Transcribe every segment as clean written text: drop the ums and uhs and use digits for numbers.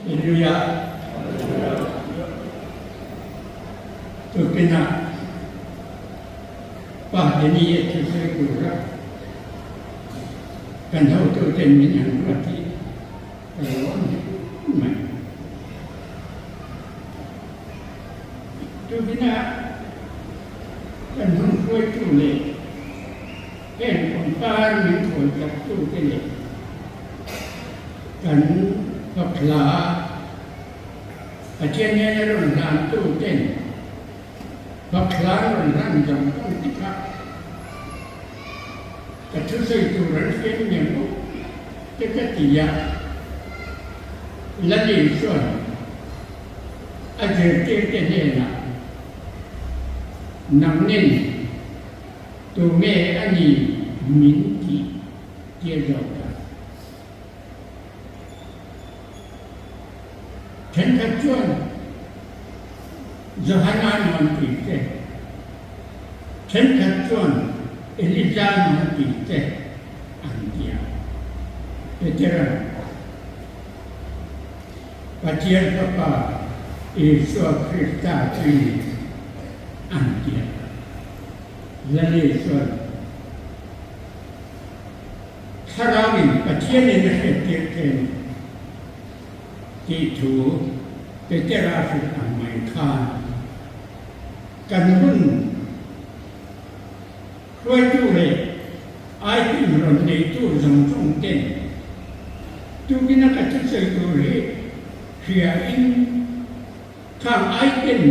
Hallelujah. Tukina Pa Denis a thusawi tura kan hotuten min han ruat hi ka lawm hle mai. Tukina kan hun hruaitu leh heng pangpar min thawn taktute leh kan fakhla Pathian nena rawn hlantu ten fakhla rawn hlan zawng zawng te kha ka thusawi tur an hriat nge maw te ka ti a, Lali chuan a zirtirte hnenah Nangnin tunge a ni min tih tir zawk a. Thenkhat chuan Johana nuam ti te, thenkhat chuan Elija nuam ti te an ti a. Petera'n Pathian Fapa Isua Krista chu i ni an ti a. Lal Isua'n Thlarauin Pathianin a hriattir che a ni tih thu Petera hrilh ang mai khan kan hun hruaitu leh aitin rawn neitu zawng zawng ten tukina ka thusawi tur hi hriain khang aitin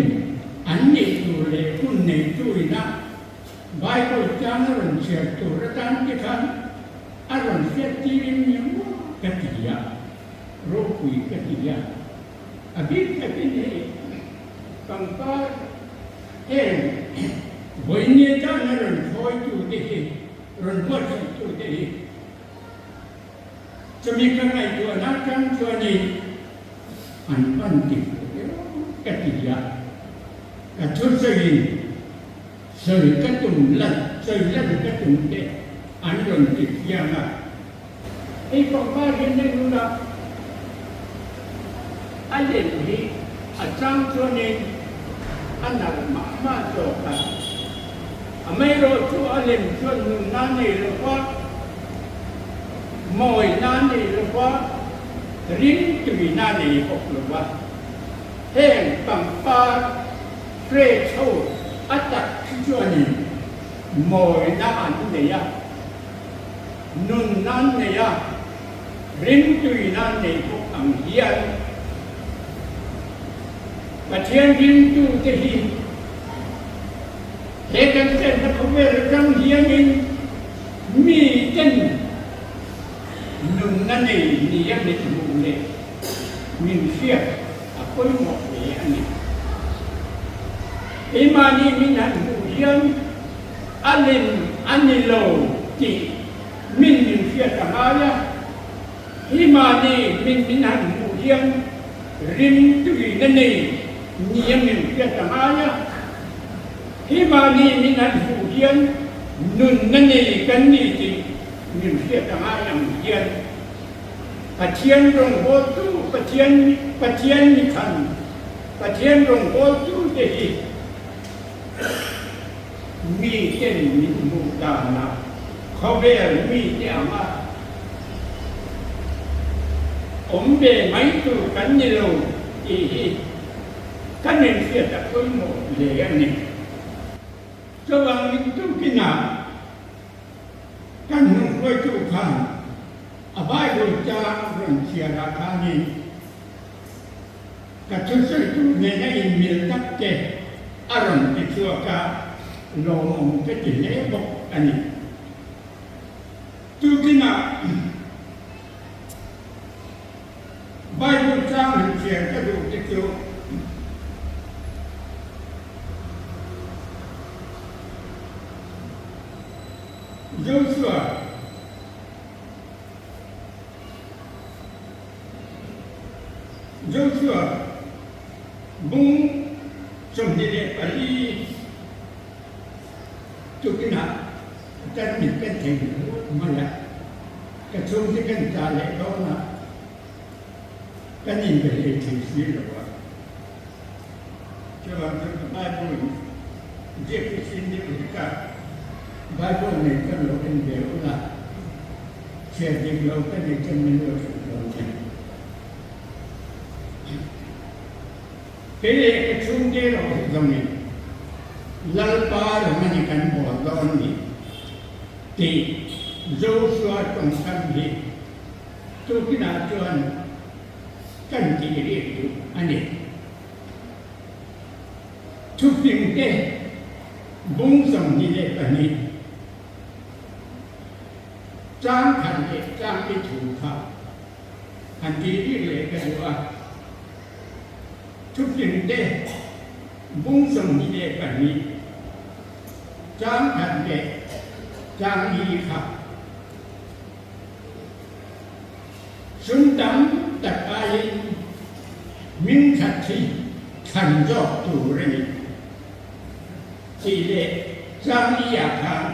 an neih tur leh hun neitu ina Bible tang a rawn chhiar tur atan te khan a rawn hriat tirin nia maw ka ti a, ropui ka ti a. A bik takin hei pangpar heng vawinia tan a rawn thawitu te hi, rawn buatsaihtu te hi chumi ka ngaihtuahna atang chuanin an pan dik lo deuh ka ti a, ka thusawiin Sawi ka tum lan, sawi lan ka tum te an rawn ti chiang a. Hei pangpar hi nei ula, a lem hi a chang chuanin a nalh mah mah zawk a. Amaherawhchu a lem chuan nunna nei lo va, mawina nei lo va, ringtuina nei bawk lo va. Heng pangpar hre chho a tak khi chuanin mawina an nei a, nunna an nei a, ringtuina an nei bawk ang hian Pathian ringtute hi he kan chenna khawvel atang hianin miten nunna nei nia mit hmuh leh min hriat a pawimawh hle a ni. Keimahni min han hmuh hian a lem a ni lo tih min min hriat a ngai a, keimahni min min han hmuh hian rimtuina nei nia min hriat a ngai a, keimahni min han hmuh hian nunna nei kan ni tih min hriat a ngai ang hian Pathian rawngbawltu, Pathian Pathian mithan, Pathian rawngbawltu te hi mi ten min hmuh danah khawvel mi te anga awm ve mai tur kan ni lo tih hi kan inhriat a pawimawh hle a ni. Chuvangin tukinah Kan hnung-hruaitu khan a Bible chang rawn chhiar ah khanin ka thusawitu nena inmil tak te a rawn ti chhuak a, lawmawm ka ti hle bawk a ni. Tukinah Bible chang han chhiar ka duh te chu Joshua Joshua bung 24 tukinah tarmit kan thei mai a, ka chhungte kan tla leh dawn a. Kan inbe hlei thei si lo a. Chuvang chuan ka Bible ziak hi sin deuh hi ka Bible nei chuan lo en ve ula, chhiar dik lo ka nei chuan min lo hrilh dawn nia. Kei leh ka chhungte erawh hi zawngin Lalpa rawng a ni kan bawl dawn ni tih Joshua tawngkam hi tukinah chuan kan tih riat duh a ni. Thufingte bung 22 chang khat leh chang i thu kha han tih rik leh ka duh a. Thufingte bung 22 chang khat leh chang i kha. Sum tam tak aiin hming that hi thlan zawk tur a ni tih leh Changli-ah khan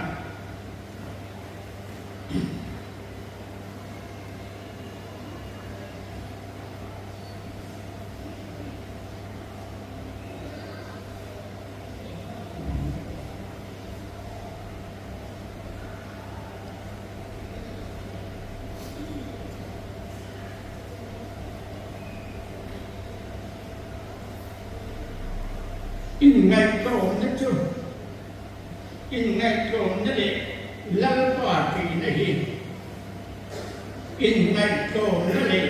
Inngaihtlawmna chu inngaihtlawmna leh Lalpa tihna hi inngaihtlawmna leh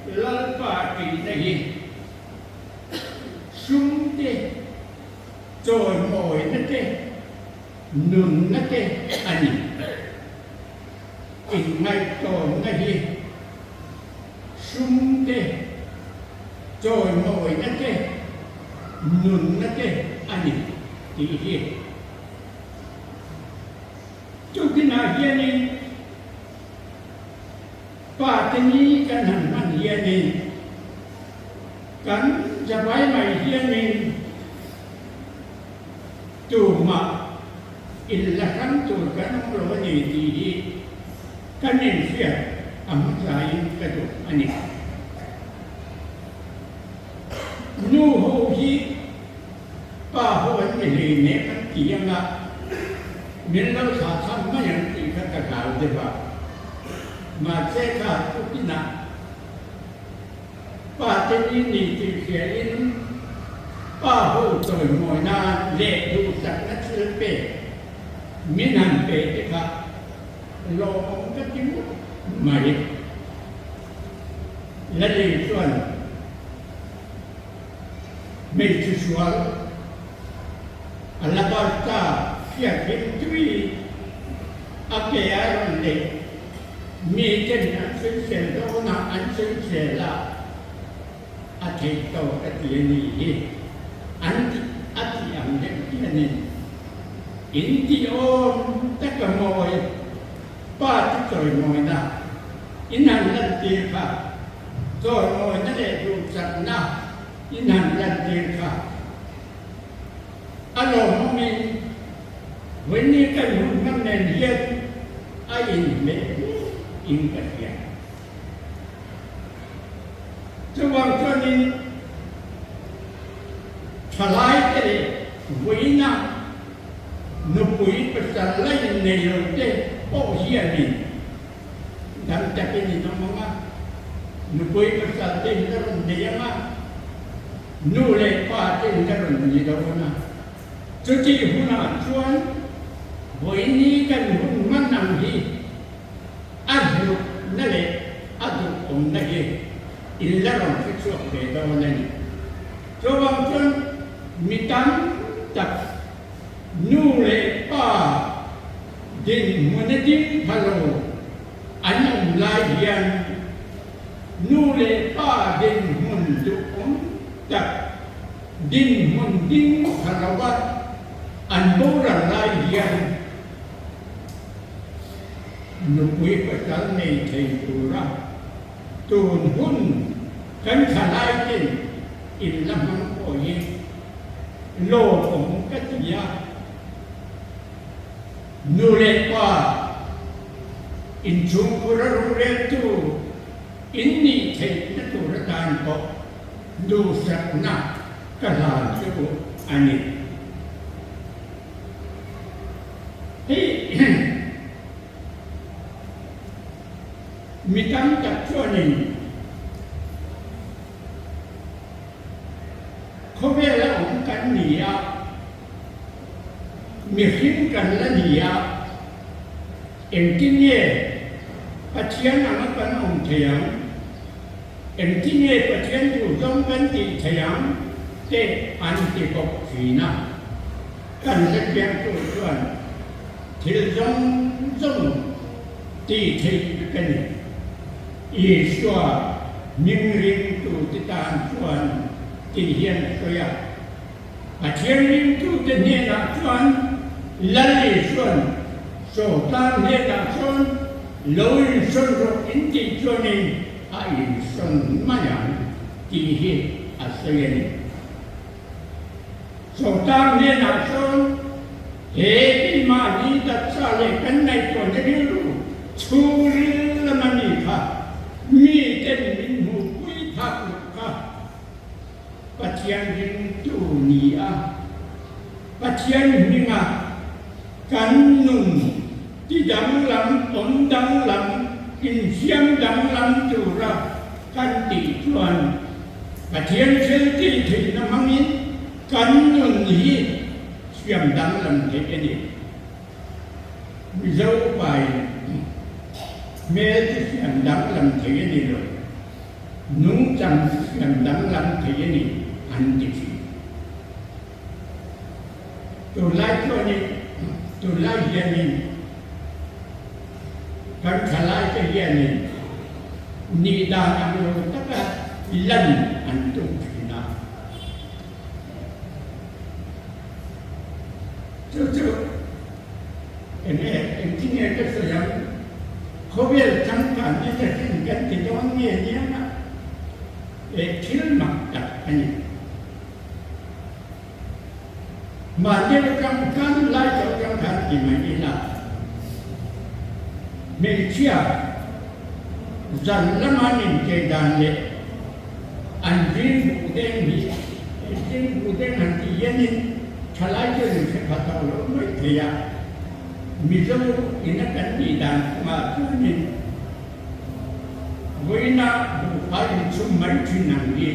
Lalpa tihna hi sum te chawimawina te Nunna te a ni. Inngaihtlawmna hi sum te, chawimawina te, nunna te a ni tih hi. Tukinah hianin pa te ni kan han hman hianin kan zavai mai hianin, Tumah in la hrang tur kan awm lo a ni tih hi kan inhriat a hmatlaiin ka duh a ni. Nu ho hi pa ho an ni hlei nek an ti anga min lo thlah tham mai ang tih kha ka hlau deuh a. Mahse kha tukinah Pa te ni ni tih hriain pa ho chawimawi nan leh duhsakna thil pek min han pe te kha lawmawm ka ti ngawt mai. Lali chuan hmeichhe sual a la bar ta hriat hlim tui a ke a rawn neih Miten an sawisel dawnah an sawisel a, a theih tawk a ti a ni hi. An ti a tih ang deuh hianin in ti awm taka mawi, pa chu chawimawina in han lantir kha, chawimawina leh duhchakna in han lantir kha a lawmawmin Vawiin kan hun hman nen hian a inhmeh hle in ka hria. Chuvang chuanin thalaite leh vawiina nupui pasal la innei lo te pawh hianin dam takin in awm ang a, nupui pasal te in la rawn nei ang a, nu leh pa te in la rawn ni dawn a. Chutih hunah chuan vawiini kan hun hman ang hi a hlutna leh a duhawmna hi in la rawn hre chhuak ve dawn a ni. Chuvang chuan mi tam tak nu leh pa dinhmuna ding pha lo an awm lai hian nu leh pa dinhmun duhawm tak Dinhmun ding pha lova an boral lai hian nupui pasal nei thei tura tun hun kan thalaitin in la hmang pawh hi lawmawm ka ti a, nu leh pa inchhungkhur a roreltu. In nih theihna tur atan pawh duhsakna ka hlan che u a ni. Hei mi tam tak chuanin khawvela awm kan ni a, mihring kan la ni a, Engtin nge Pathian anga kan awm thei ang? Engtin nge Pathian duhzawng kan tih thei ang? te an ti bawk thin a. Kan hrethiam tur chuan thil zawng zawng tih theih vek a ni. Isua hming ringtute tan chuan tih hian a sawi a. Pathian ringtute hnenah chuan Lal Isua'n Sawtlang hnenah chuan lo insawn rawh in tih chuanin a insawn mai ang tih hi a sawi a ni. Sawtlang hnenah chuan he keimahni taksa leh kan ngaihtuahna rilru chhungril lama mi kha miten min hmuhpui phak loh kha Pathian ringtu ni a, Pathian hminga kan nun ti danglam, awm danglam, insiam danglam tura kan tih chuan Pathian thil tih theihna hmangin kan nun hi siam danglam theih a ni. Mizo upain hmel chu siam danglam thei a ni lo. Nungchang siam danglam thei a ni an ti thin. Tunlai chuanin, tunlai hianin kan thalaite hianin nih dan ang lo taka lan an tum thin a. Chu chu enge engtin nge ka sawi ang? Khawvel changkan ni takin kan ti dawn nge niang a, eh thil mak tak a ni. Mahni atang khan lai chauh atang khan ti mai ila, hmeichhia zan lama ninchei dan leh an zing buh deng hi zing buh deng han tih hianin thalai chuan in hre pha tawh lo mai thei a, Mizo ina kan tih dan chungah chuanin vawiina buhfai inchhum mai thin ang hi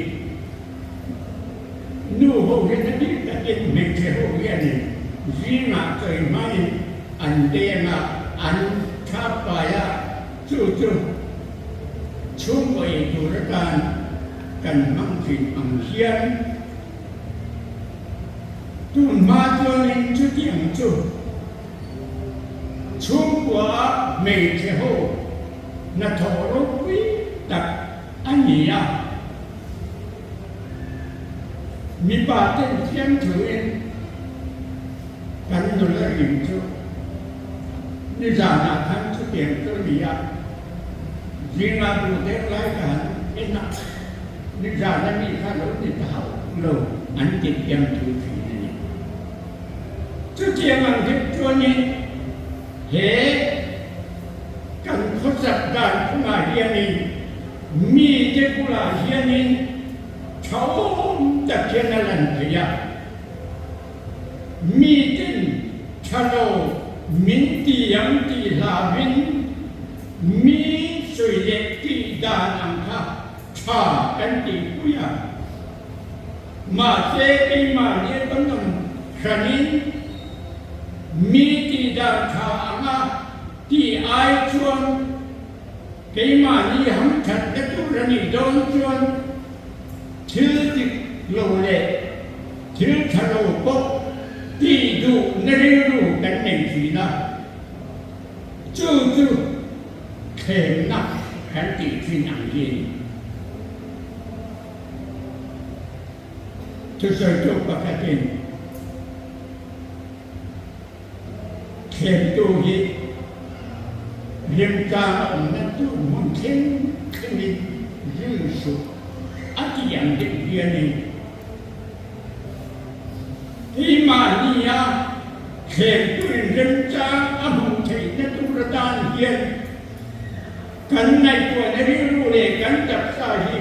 nu ho hian a bik takin hmeichhe ho hianin zingah chawi hmain an deng a, an thap pai a, chu chu chhungkaw ei tur atan kan hmang thin ang hian tun hma chuanin chutiang chu chhungkua hmeichhe ho hnathawh ropui tak a ni a. Mipa ten thiamthuin kan nula rim chu nizanah khan chutiang chu a ni a, zingah duh deuh lai ka han en a, nizan a mi kha lo ni ta hauh lo an ti thiamthu thin a ni. Chutiang ang deuh chuanin he kan khawsak dan chungah hianin Mite bulah hianin tha awm tak hian a lan thei a, miten tha lo min ti ang tih hlauhin mi sawi leh tih dan ang kha tha kan tihpui a. Mahse keimahni a kan awm hranin mi tih dan tha anga tih ai chuan Keimahni hamthatna tur a nih dawn chuan thil dik lo leh thil tha lo pawh tih duhna rilru kan nei thin a, chu chu thlemna kan tih thin ang hi a ni. Thusawitu pakhatin Thlemtu hi remchang a awmna tur hmun thleng thlengin zui suh a ti ang deuh hianin keimahnia thlemtuin remchang a hmuh theihna tur atan hian. Kan ngaihtuahna rilru leh kan taksa hi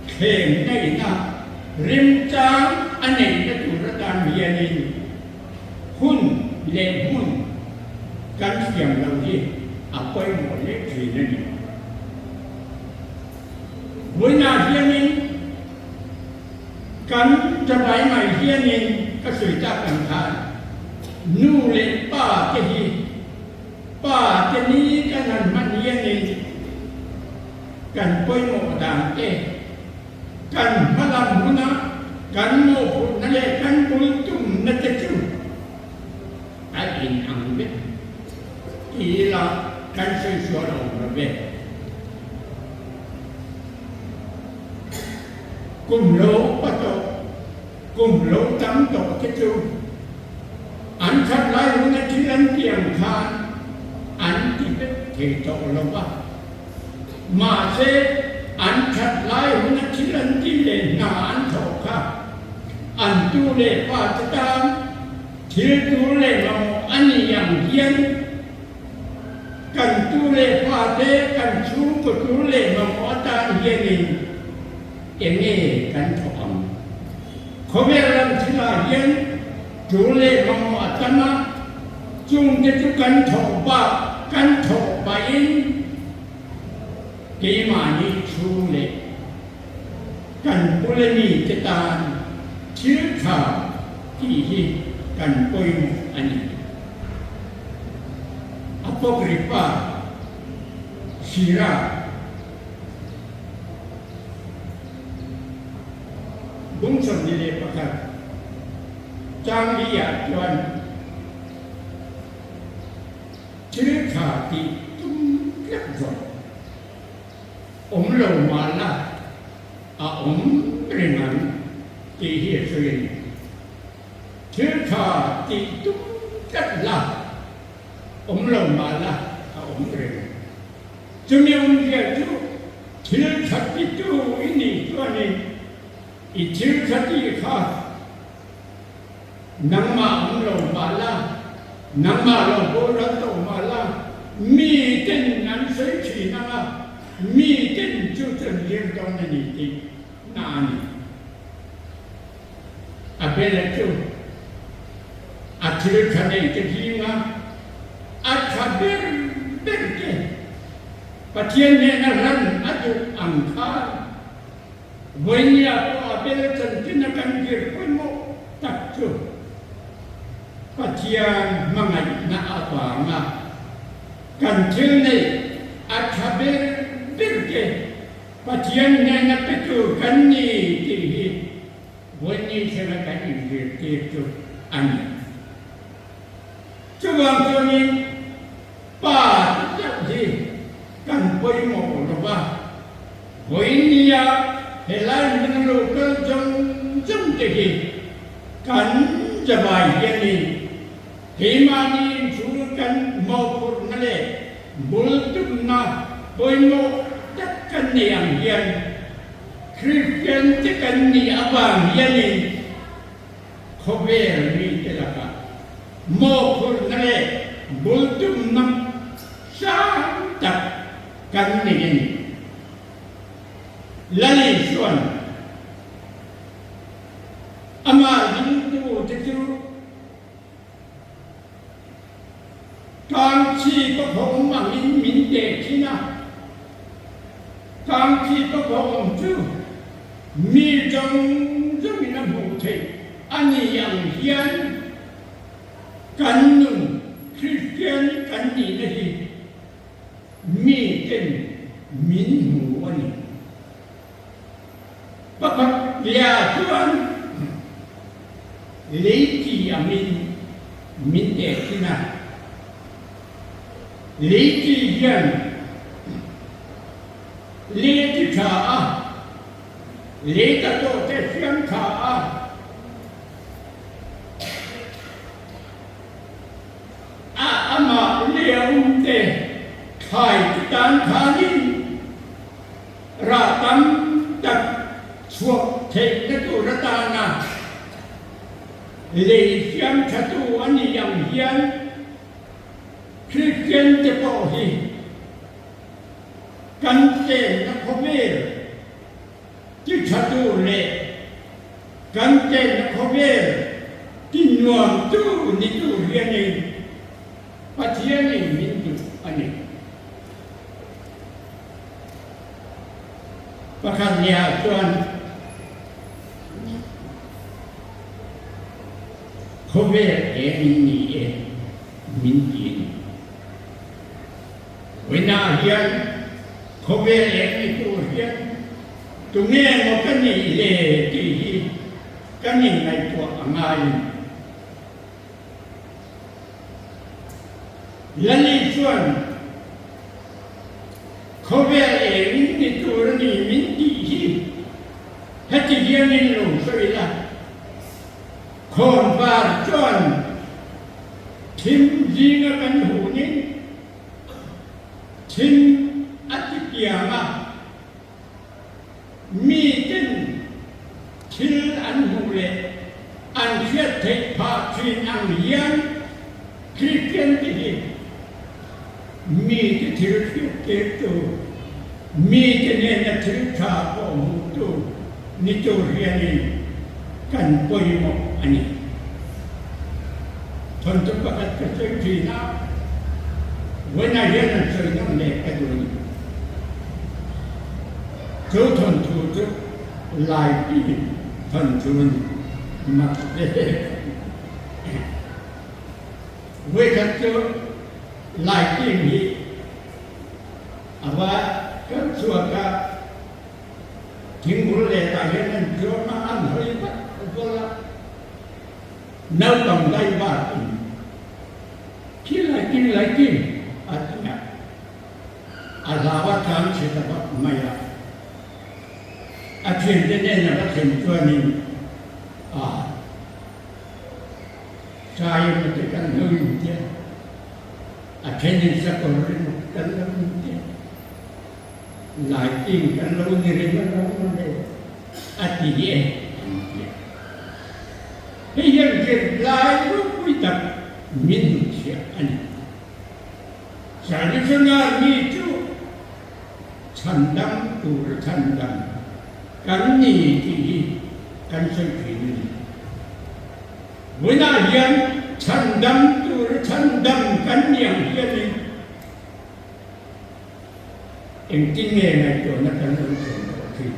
thlem ngaihna remchang a neihna tur atan hianin hun leh hmun kan siam lo hi a pawimawh hle thin a ni. Vawiinah hianin kan ṭabai mai hianin ka sawi tak ang khan nu leh pa te hi pa te ni kan han hman hianin kan pawimawh dan te, kan hmalam huna kan mawhphurhna leh kan bul tumna te chu a inang vek ti ila kan sawi sual awm lo ve. Kum lo upa tawh, kum lo tam tawh te chu an that lai huna thil an ti ang khan an ti vek thei tawh lo va. Mahse, an that lai huna thil an ti leh hna an thawh kha an tu leh pa te tan thil tur leh mamawh a ni ang hian kan tu leh pa te kan chhungkaw tur leh mamawh atan hianin eng nge kan thawk ang? Khawvel ram thilah hian tur leh mamawh a tam a, chungte chu kan thawk bak kan thawk pahin keimahni chhung leh kan bula mite tan thil tha tih hi kan pawimawh a ni. Apokripa Sira Bung 21 chang li ah chuan thil tha tih tum tlat zawk awm lo mah la a awm reng ang tih hi a sawi a ni. Thil tha tih tum tlat la awm lo mah la a awm reng ang. Chumi awmzia chu thil tha titu i nih chuanin i thil tha tih kha nangmah awm lo mah la, nangmah lo boral tawh mah la, miten an sawi thin ang a, miten chu chu an zir dawn a ni tih na a ni. A bela chu a thil tha nei te zinga a tha ber ber te Pathian hnena hlan a duh ang khan vawinia pawh a bel chanchin a kan zir pawimawh tak chu Pathian hmangaihna avanga kan thil neih a tha ber ber te Pathian hnena pe tur kan ni tih hi vawiin thlenga kan inzirtir chu a ni. Chuvang chuanin Pa ti deuh hi kan pawimawh lo va, vawiin nia helai hmuna lo kal zawng zawng te hi kan zavai hianin keimahni inchhung kan mawhphurhna leh bul tumna pawimawh tak kan nei ang hian Kristian te kan nih avang hianin khawvel mite lakah mawhphurhna leh bul tumna sang tak kan nei a ni. Lal Isua'n amah ringtute chu Kangchi ka khawm angin min teh thin a, Kangchi ka khawm chu mi zawng zawngin a hmuh theih a ni ang hian kan nun Kristian kan nihna hi miten min hmu a ni. Pakhat leh chuan lei ti angin min teh thin a, lei ti hian lei ti tha a, lei ta tawh te siam tha a, a amah lei a um te thlai ti tan khanin Rah tam tak chhuak theihna tur atana lei siam thatu a nih ang hian Kristian te pawh hi Kan chenna khawvel ti tha tur leh kan chenna khawvel ti nuam tu ni tur hianin Pathianin min duh a ni. Pakhat lehah chuan khawvel engin ni e min ti a ni. Vawiinah hian khawvel eng ni tur hian tunge maw ka nih le tih hi kan inngaihtuah a ngai a ni. Lali chuan khawvel engin ni tur a ni min tih hi heti hianin lo sawi la, khawnvar chuan thim zinga kan hunin thim a ti piang a, miten thil an hmuh leh an hriat theih phah thin ang hian Kristian te hi mite thil hriat tirtu, mite nena thil tha pawh hmuhtu ni tur hianin kan pawimawh a ni. Thawnthu pakhat ka sawi thin a, vawiinah hian an sawi nawn leh ka duh a ni. Chu thawnthu chu Laipi thawnthu a ni. Mak hle ka ti. Vawikhat chu Laipi hi a va kal chhuak a, thingbul letah hian an tluang a, an hawi vat vat a. Naupang daivar in khi lai king lai king a ti a, a hlau a tlang chhe ta vak mai a. A thiante nen a va thlen chuanin a Sai emaw te kan lo in tia, a thenin sakawr emaw kan lo in tia, lai king kan lo ni reng a lo mawle a ti e an ti a. Hei hian zirlai ropui tak min hnutchhiah a ni. Traditional mi chu chhandam tur chhandam kan ni tih hi kan sawi thin a ni. Vawiinah hian chhandam tur chhandam kan ni ang hianin Engtin nge ngaihtuahna kan lo thlen tawh thin?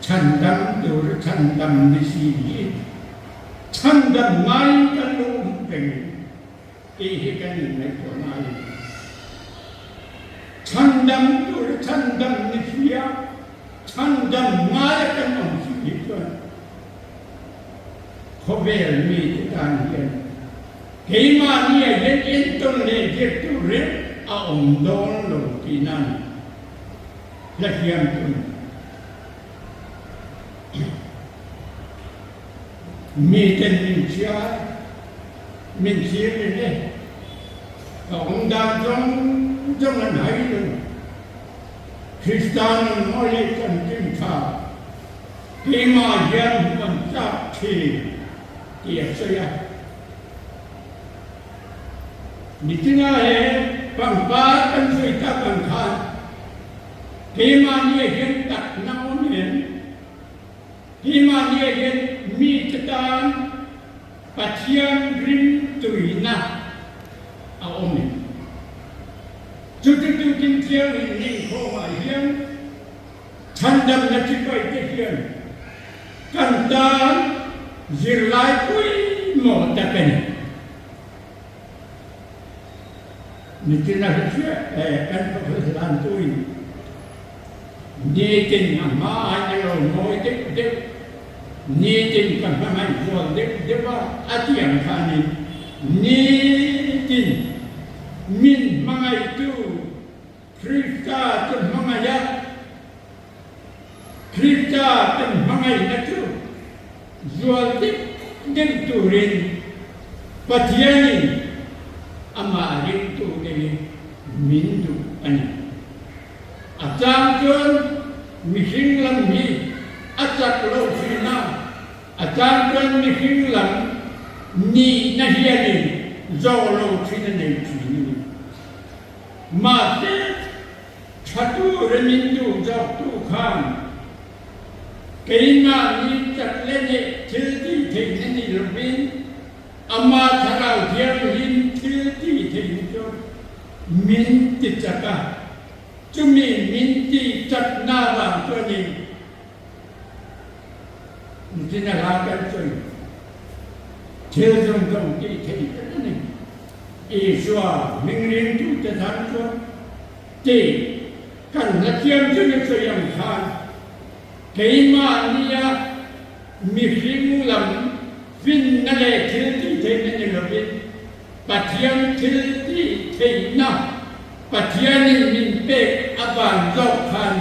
Chhandam tur chhandam ni si hi chhandam ngaiin kan lo awm peng tih hi kan inngaihtuah ngai a ni. Chhandam tur chhandam ni sia chhandam ngaia kan awm si hi chuan khawvel mite tan hian Keimahnia hian entawn leh zirtu reng a awm dawn lo tih nan hla hiam tun miten min chhiar min thlir reng e, ka awm dan zawng zawng an hai lo. Krista nun mawi leh chanchin tha keimah hian hmu an chak thin tih a sawi a. Nichina he pangpar kan sawi tak ang khan keimahni ah hian takna awm em? Keimahni ah hian mite tan Pathian rimtuina a awm em? Chuti tukin thiangin inkhawmah hian Chhandamna chipaite hian kan tan zirlai pawimawh tak a ni. Nichina hi hriat kan Professor Hlantuin nitin a hma aiin a lo mawi deuh deuh, nitin ka hmangaih zual deuh deuh a, a ti ang khanin nitin min hmangaihtu Krista chu hmangaih a, Krista kan hmangaihna chu zual deuh deuh turin Pathianin amah ringtute hi min duh a ni. A chang chuan mihring lam hi a chak loh thin a, a chang chuan mihring lam nihna hianin zawh lo thin a nei thin a ni. Mahse, tha tura min duh zawktu khan keimahni chak leh neih thil tih theihna ni lovin ama Thlarau Thianghlim thil tih theihna chu min ti chak a, chumi min tih chakna vang chuanin Nichina hla kan sawi thil zawng zawng tih theih vek a ni. Isua hming ringtute tan chuan tih kan hla thiam chu ni sawi ang khan keimahnia mihring lam finna leh thil tih theihna ni lovin Pathian thil tih theihna Pathianin min pek avang zawk khan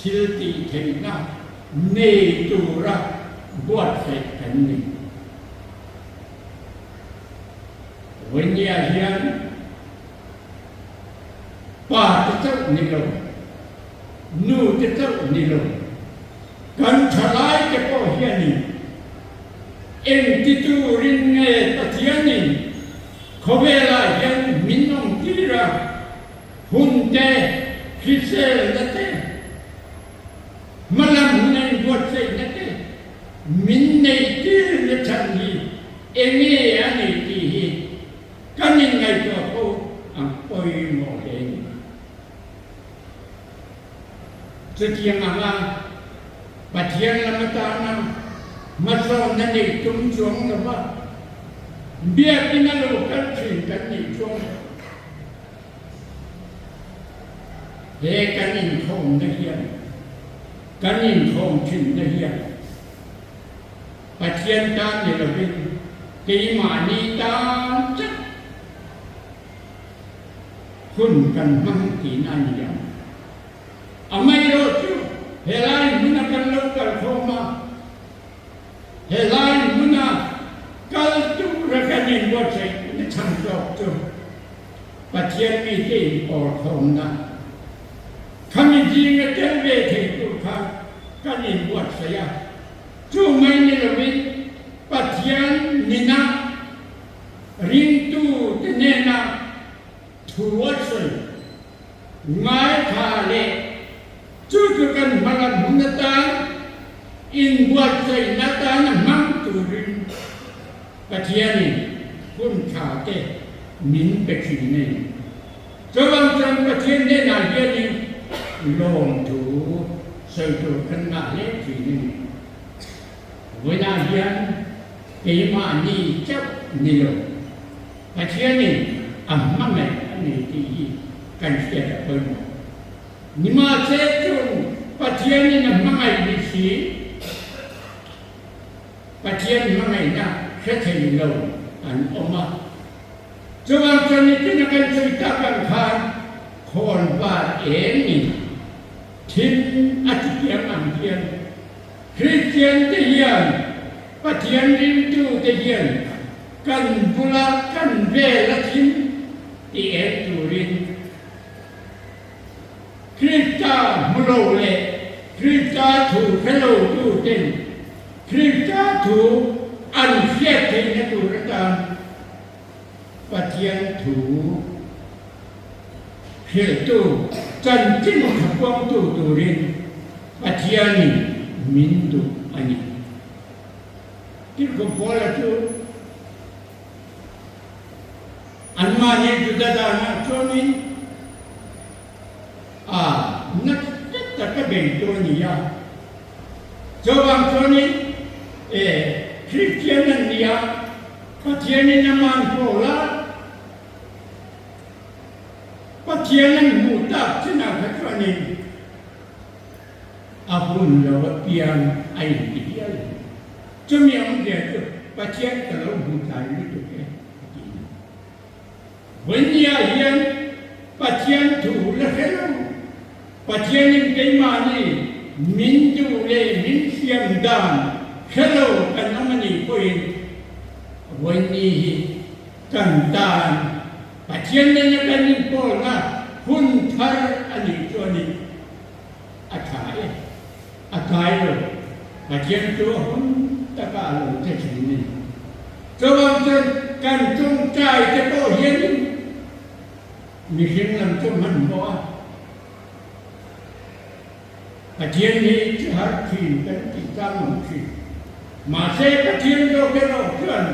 Thil tih theihna nei tura buatsaih kan ni. Vawinia hian pa te chauh ni lo, nu te chauh ni lo, kan thalai te pawh hianin engti turin nge Pathianin khawvelah hian min awmtir a, Hun te, hriselna te, hmalam hun a inbuatsaihna te min neihtir na chhan hi enge a ni tih hi kan inngaihtuah fo ang pawimawh hle ni. Chutiang anga Pathian lam atana hmasawnna neih tum chuang lova biakin a lo kal thin kan nih chuan, He kan inkhawmna hian, kan inkhawm thinna hian Pathian tan ni lovin keimahni tan tlat hun kan hmang tihna a ni ang. Amaherawh chu helai hmuna kan lo kalkhawm a, Helai hmuna kal tura kan inbuatsaih na chhan zawk chu Pathian mite inpawlkhawmna khami zinga tel ve thei tur kha kan inbuatsaih a. Chu mai ni lovin Pathian nina ringtute hnena thu a sawi ngaithla leh Chu chu kan hmalam hun atan inbuatsaihna atana hmang turin Pathianin hun tha te min pe thin a ni. Chuvang chuan Pathian hnenah hianin lawmthu sawi tur kan ngah hle thin a ni. Vawiinah hian keimahni chauh ni lo, Pathianin a hmangaih a ni tih hi kan hriat a pawimawh. Nimahse chung Pathianin a hmangaih ni si, Pathian hmangaihna hre thei lo an awm a. Chuvang chuan nitin a kan sawi tak ang khan khawn var engin thim a ti kiang ang hian Kristian te hian Pathian ringtu te hian kan bula kan vel a thim ti eng turin Krista hmu lo leh Krista thu hre lo tuten Krista thu an hriat theihna tur atan Pathian thu hrilhtu, chanchin tha puangtu turin Pathianin min duh a ni. Tirhkoh Paula chu Anmahni Juda danah chuanin a nasa taka beitu a ni a. Chuvang chuanin e Kristian an ni a, Pathianin a man pawl a, Pathian an hmuh tak chinah kha chuanin a hun lo apiang a inti hial a ni. Chumi awmzia chu Pathian ka lo hmu tlai lutuk e a ti a. Vawinia hian Pathian thu la hre lo. Pathianin keimahni min duh leh min siam dan hre lo kan awm a nih pawhin Vawiini hi kan tan Pathian nena kan inpawlna hun thar a nih chuanin a tha e. A tlai lo. Pathian chu a hun taka a lo che thin a ni. Chuvang chuan. kan tawngtai te pawh hianin mihring lam chu hmanhmawh a, Pathian hi chi har thin kan tih tlang awm thin. Mahse Pathian zawk erawh chuan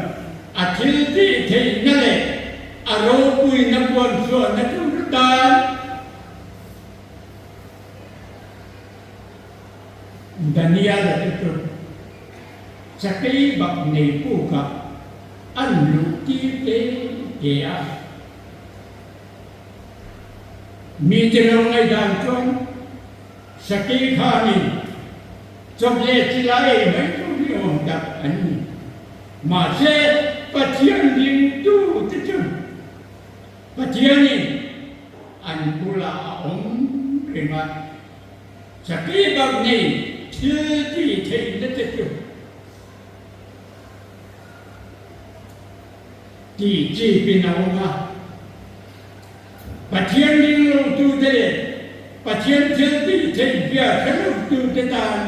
a thil tih theihna leh a ropuina puan chhuahna tur atan Daniel-a te chu chakei bak nei pukah an luh tir te te a. Mite lo ngaihdan chuan sakei khanin chawp leh chila ei mai tur hi awm tak an ni. Mahse, Pathian ringtu te chu Pathianin an bulah a awm reng a, sakei bak nei thil tih theihna te chu Tih chipin a awm a. Pathian ringlotute leh Pathian thil tih theih bia hre lotute tan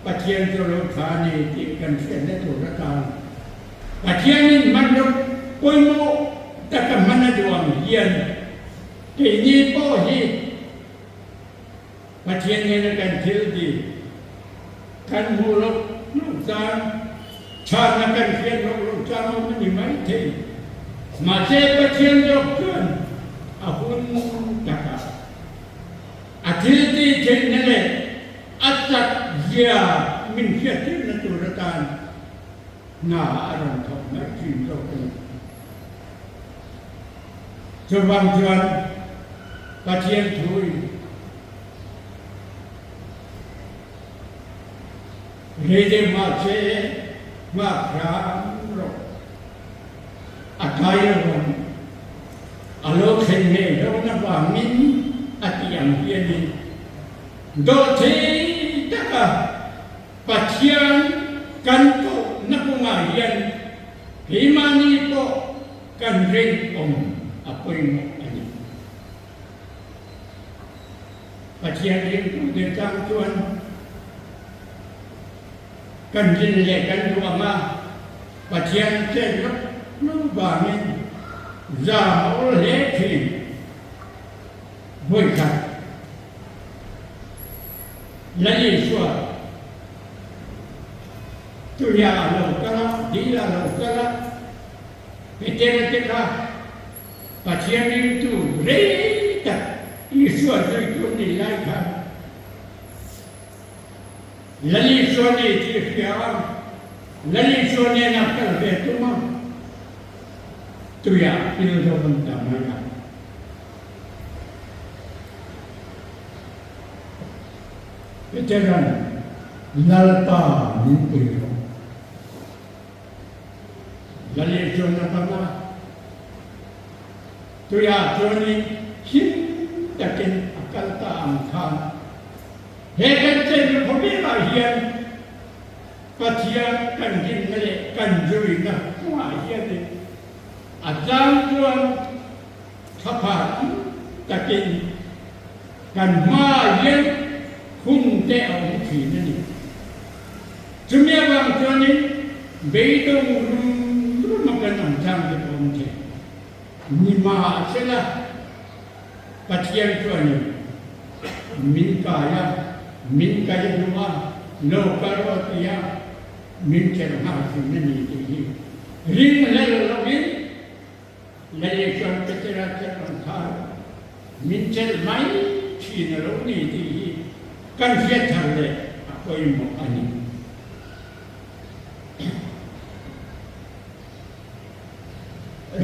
Pathian chu lo tha a ni tih kan hriatna tur atan Pathianin hmanraw pawimawh taka hman a duh ang hian keini pawh hi Pathian nena kan thil tih kan hmuh loh loh chuan chhanna kan hriat loh loh chuan awm a ni mai thei. Mahse Pathian zawk chuan a hun takah a thil tih theihna leh a chak zia min hriattirna tur atan hna a rawn thawk mai thin zawk a ni. Chuvang chuan Pathian thuin rei deuh mahse nghak hram rawh, a tlai lo ang, a lo thlen ngei dawn avangin a tih ang hianin dawhthei taka Pathian kan kohna kawngah hian keimahni pawh kan rinawm a pawimawh a ni. Pathian ringtute tang chuan kan rin leh kan duh ang a, Pathian chet lawk lawk vangin zam a awl hle thin. Vawikhat Lal Isua Tuia a lo kal a, dil a lo kal a, Petera te kha Pathian ringtu rei tak Isua zuitu an nih lai khan Lal Isua ni tih hria a, Lal Isua nena kal ve tum a, tuiah pil zawk an ta mai a. Petera'n Lalpa min pui rawh. Lal Isua'n a pan a, tuiah chuanin him takin a kal ta ang khan he kan chenna khawvelah hian Pathian kan rinna leh kan zuina kawngah hianin a tlang chuan Thlaphan takin kan hmaah hian hun te a awm thin a ni. Chumi avang chuanin beidawng rum rum a kan awm chang te pawh awm thei. Nimahsela Pathian chuanin min kai a, min kai duh a, lo kal rawh tia min kherh nghal thin a ni tih hi ringhlel lovin Lei chuan Petera chelh ang khan min chelh mai thin a lo ni tih hi kan hriat thar leh a pawimawh a ni.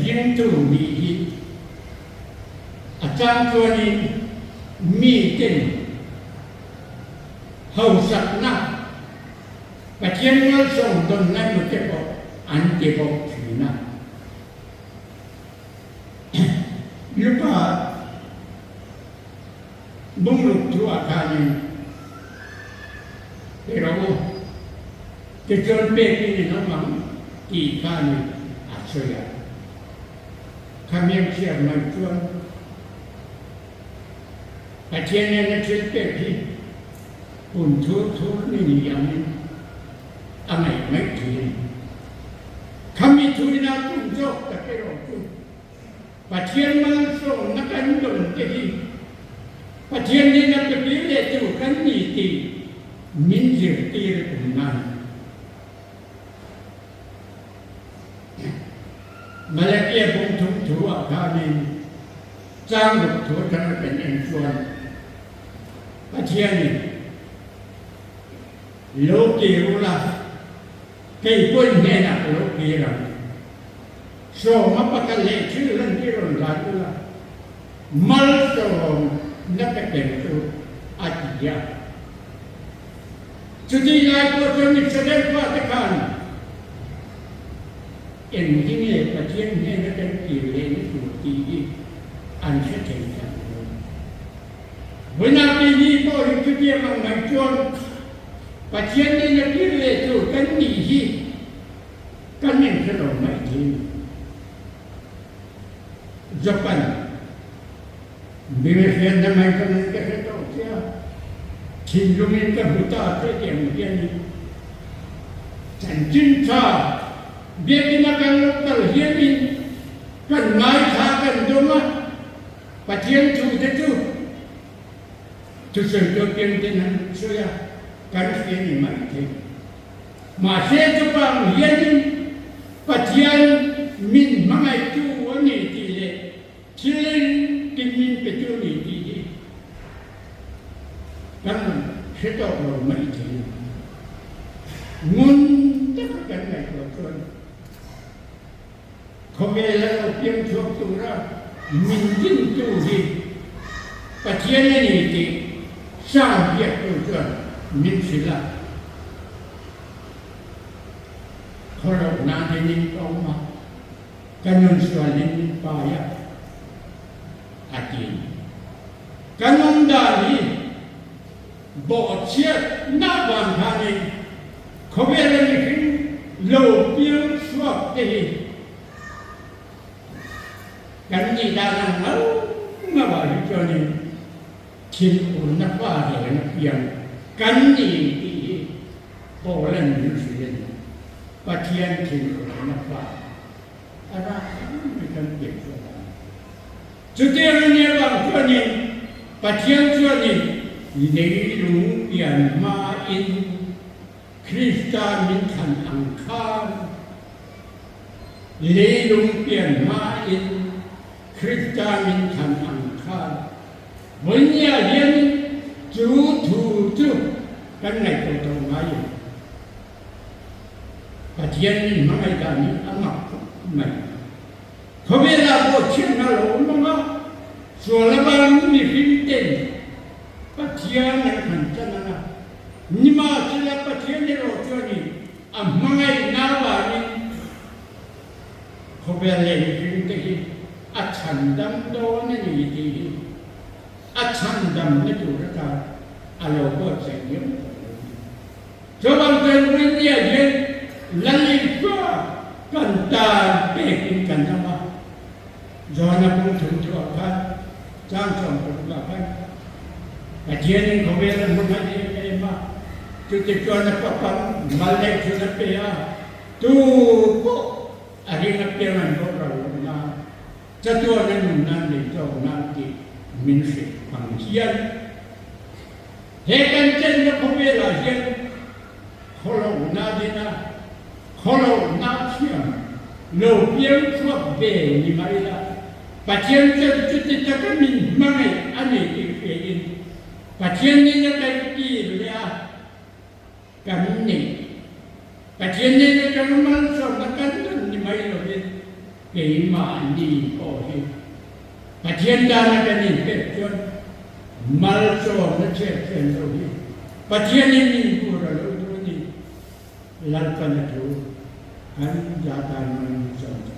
Ringtu nih hi a chang chuanin miten hausakna Pathian malsawm dawnna emaw te pawh an ti bawk thin a. Luka bungruk thu ah khanin pe rawh u, tichuan pekin in awm ang tih khanin a sawi a. Khamiang chhiar mai chuan Pathian nena thil pek hi pun thur thur ni ni angin a ngaih mai thin. Kham. Khami thuina tum zawk tak erawh chu Pathian malsawmna kan dawn te hi Pathian nena pe kir leh tur kan ni tih min zirtir tum nan. Malakia bung thum thu ah khanin chang ruk thu atanga kan en chuan Pathianin lo kir ula, kei pawhin hnenah ka lo kir ang. Sawma pakhat leh thil lan hi rawn hlan ula, malsawm na ka tel chu a ti a. Chutih lai pawh chuan Israel fate khan eng hi nge Pathian hnena kan kir lehna tur tih hi an hre thei tak lo. Vawiinah keini pawh hi chutiang ang mai chuan Pathian hnena kir leh tur kan nih hi kan inhre lo mai thin. Japan Mira hriatna mai ka nun ka hre tawh che a, thinlungin ka hmu ta che tih ang hianin chanchin tha biakina kan lo kal hianin kan ngaithla kan dawng a, Pathian thu te chu thusawi tawh piang ten an sawi a, kan hria ni mai thei. Mahse chuvang hianin Pathian min hmangaihtu a ni tih leh thil engkim min petu a ni tih hi kan hre tawk lo mai thei a. Ngun taka kan ngaihtuah chuan khawvel a lo piang chhuak tura min dintu hi Pathian a ni tih Psalm biaktu chuan min hrilh a. Khawloh nan in ka awm a, ka nun sualin min pai a, a ti. Ka nun dan hi bawhchhiatna vang khanin khawvela mihring lo piang chhuak te hi kan nih dan ang ngau ngau ah hi chuanin thinurna fa reng a piang kan ni tih hi Poland min hrilh a ni. Pathian thinurna fa a rak mi kan pian chuan a ni. Chutiang a nih avang chuanin Pathian chuanin leilung pian hmain Krista min thlan ang khan leilung pian hmain Krista min thlan ang khan vawinia hianin chu thu chu kan ngaihtuah tawh ngai em? Pathian min hmangaih dan hi a mak khawp mai. Khawvelah pawh chhiatna a lo awm ang a, sual avangin mihring ten Pathian an han chan ang a, nimahsela Pathian erawh chuanin a hmangaihna avangin khawvel leh mihring te hi a chhandam dawn a ni tih hi a chhandamna tur atan a lo buatsaih diam tawh lo a ni. Chuvang chuan Rinnia hian Lalipua kan tan pekin kan awm a, Johana bung thum thuah khan chang 16 ah khan Pathianin khawvel a hmangaih em em a, chutichuan a papan mal leh chhun a pe a, tu pawh a ring apiang an boral loh nan chatuan a nun nan nei tawk nan tih min hrilh ang hian. He kan chenna khawvelah hian khawlohna dina khawlohna thiam lo piang chhuak ve ni mai la, Pathian chuan chuti taka min hmangaih a ni tih hriain Pathian nena kan kir leh a kan neih. Pathian nena kan malsawmna kan dawn ni mai lovin keimahni pawh hi Pathian dana kan inpek chuan malsawmna chhiat thian lo hi Pathianin min bur a lo duh a ni. Lalpan a thu kan za tan man min sawm chho.